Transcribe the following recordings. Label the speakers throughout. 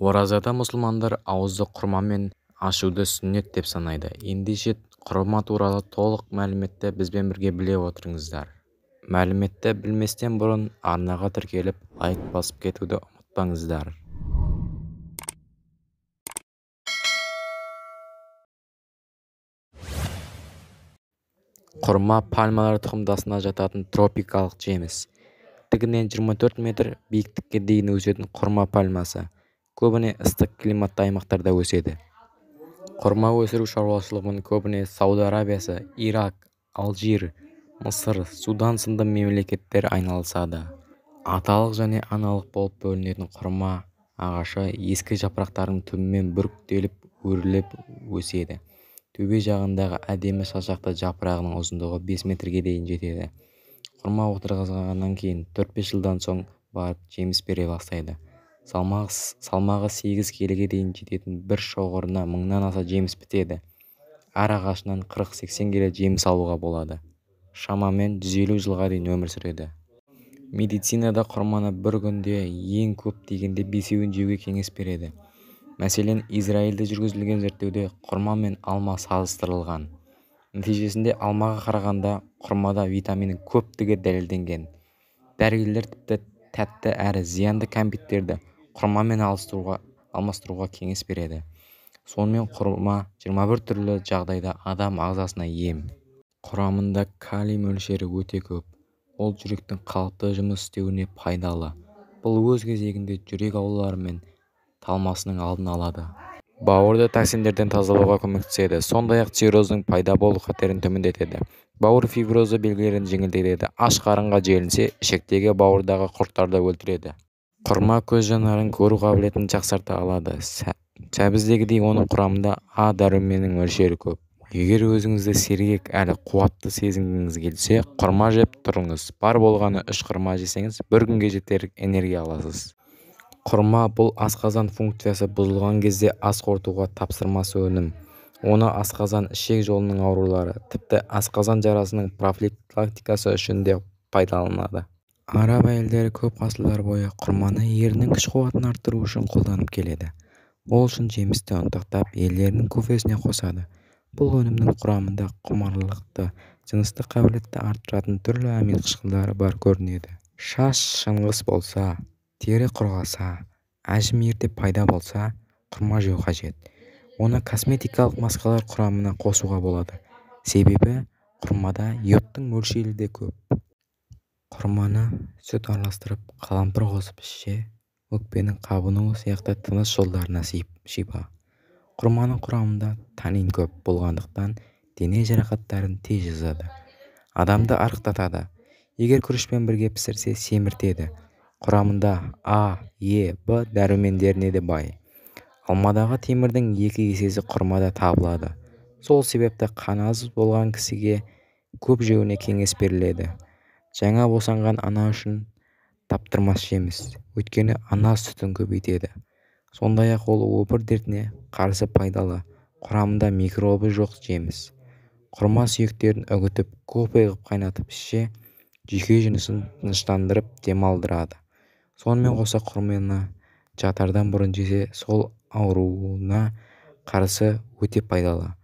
Speaker 1: Оразада мұсылмандар ауызды құрмамен ашуды сүннет деп санайды. Ендеше құрма туралы толық мәліметті бізбен бірге біле отырыңыздар. Мәліметті білместен бұрын арнаға тіркеліп, лайк басып кетуді ұмытпаңыздар. Құрма пальмалар тұқымдасына жататын тропикалық жеміс. Тігінен 24 метр биіктікке дейін өсетін құрма пальмасы көбіне ыстық климатты аймақтарда өседі. Құрма өсіру шаруашылығымен көбіне Сауд Арабиясы, Ирак, Алжир, Мысыр, Судан сынды мемлекеттер айналысады. Аталық және аналық болып бөлінетін құрма ағашы ескі жапырақтарының түбімен бүріктеліп өрлеп өседі. Төбе жағындағы әдемі шашақты жапырағының ұзындығы 5 метрге дейін жетеді. Құрма отырғызғаннан кейін 4-5 жылдан соң барып жеміс бере бастайды. Салмағы 8 келіге дейін жететін бір шоғырына мыңнан аса жеміс бітеді. Әр ағашынан 40-80 келі жеміс алуға болады. Шамамен 150 жылға дейін өмір сүреді. Медицинада құрманы бір күнде ең көп дегенде 5-еуін жеуге кеңес береді. Мәселен, Израильде жүргізілген зерттеуде құрма мен алма салыстырылған. Нәтижесінде алмаға қарағанда құрмада витаминнің көптігі дәлелденген. Дәрігерлер тіпті тәтті әрі зиянды кәмпиттерді құрмамен алмастыруға кеңес береді. Сонымен құрма 21 түрлі жағдайда адам ағзасына ем. Құрамында калий мөлшері өте көп. Ол жүректің қалыпты жұмыс істеуіне пайдалы. Бұл өз кезегінде жүрек аурулары мен талмасының алдын алады. Бауырды токсиндерден тазалауға көмектеседі. Сондай-ақ цирроздың пайда болу қатерін төмендетеді. Бауыр фиброзы белгілерін жеңілдетеді. Аш қарынға желінсе, ішектегі бауырдағы құрттарды өлтіреді. Құрма көз жанарын көру қабілетін жақсарта алады. Сәбіздегідей оның құрамында А дәруменінің мөлшері көп. Егер өзіңізді сергек әрі қуатты сезінгіңіз келсе, құрма жеп тұрыңыз. Бар болғаны 3 құрма жесеңіз, бір күнге жетерлік энергия аласыз. Құрма бұл асқазан функциясы бұзылған кезде ас қорытуға тапсырмас өнім. Оны асқазан ішек жолының аурулары, тіпті асқазан жарасының профилактикасы үшін де пайдаланады. Араб әйелдері көп ғасырлар бойы құрманы ерінің күш-қуатын арттыру үшін қолданып келеді. Ол үшін жемісті ұнтақтап, ерлерінің кофесіне қосады. Бұл өнімнің құрамында құмарлықты, жыныстық қабілетті арттыратын түрлі амин қышқылдары бар көрінеді. Шаш шыңғыс болса, тері құрғаса, әжім ерте пайда болса, құрма жеу қажет. Оны косметикалық маскалар құрамына қосуға болады. Себебі құрмада йодтың мөлшері де көп. Құрманы сүт араластырып, қалампыр қосып ішсе, өкпенің қабынуы сияқты тыныс жолдарына шипа. Құрманың құрамында танин көп болғандықтан дене жарақаттарын тез жазады. Адамды арықтатады. Егер күрішпен бірге пісірсе, семіртеді. Құрамында А, Е, Б дәрумендеріне де бай. Алмадағы темірдің 2 есесі құрмада табылады. Сол себепті қаны аз болған кісіге көп жеуіне кеңес беріледі. Жаңа босанған ана үшін таптырмас жеміс, өйткені ана сүтін көбейтеді. Сондай-ақ ол обыр дертіне қарсы пайдалы, құрамында микробы жоқ жеміс. Құрма сүйектерін үгітіп, кофе қып қайнатып ішсе, жүйке жынысын тыныштандырып демалдырады. Сонымен қоса құрманы жатардан бұрын жесе, сол ауруына қарсы өте пайдалы.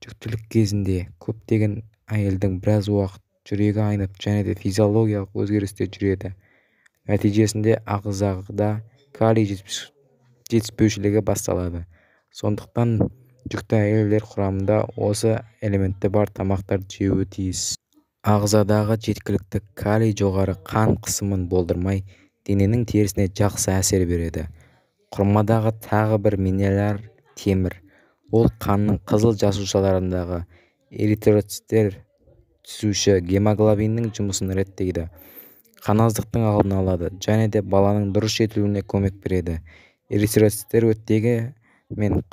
Speaker 1: Жүктілік кезінде көптеген әйелдің біраз уақыт жүрегі айнып және де физиологиялық өзгерісте жүреді. Нәтижесінде ағзада калий жетіспеушілігі басталады. Сондықтан жүкті әйелдер құрамында осы элементі бар тамақтарды жеуі тиіс. Ағзадағы жеткілікті калий жоғары қан қысымын болдырмай, дененің терісіне жақсы әсер береді. Құрмадағы тағы бір минерал темір. Ол қанның қызыл жасушаларындағы эритроциттер түзуші гемоглобиннің жұмысын реттейді. Қаназдықтың алдын алады және де баланың дұрыс жетілуіне көмек береді. Эритроциттер оттегі мен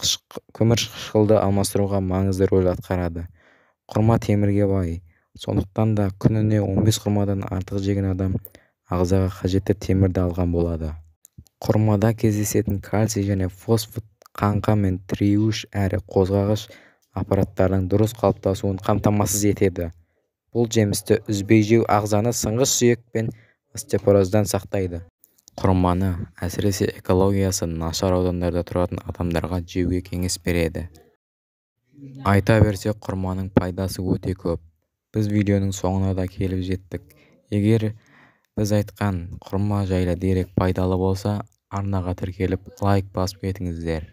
Speaker 1: көмірқышқылды алмастыруға маңызды рөл атқарады. Құрма темірге бай. Сондықтан да күніне 15 құрмадан артық жеген адам ағзаға қажетті темірді алған болады. Құрмада кездесетін кальций және фосфор қаңқа мен тіреуіш әрі қозғағыш аппараттардың дұрыс қалыптасуын қамтамасыз етеді. Бұл жемісті үзбей жеу ағзаны сынғыш сүйек пен остеопороздан сақтайды. Құрманы, әсіресе экологиясы нашар аудандарда тұратын адамдарға жеуге кеңес береді. Айта берсек, құрманың пайдасы өте көп. Біз видеоның соңына да келіп жеттік. Егер біз айтқан құрма жайлы дерек пайдалы болса, арнаға тіркеліп, лайк басып кетіңіздер.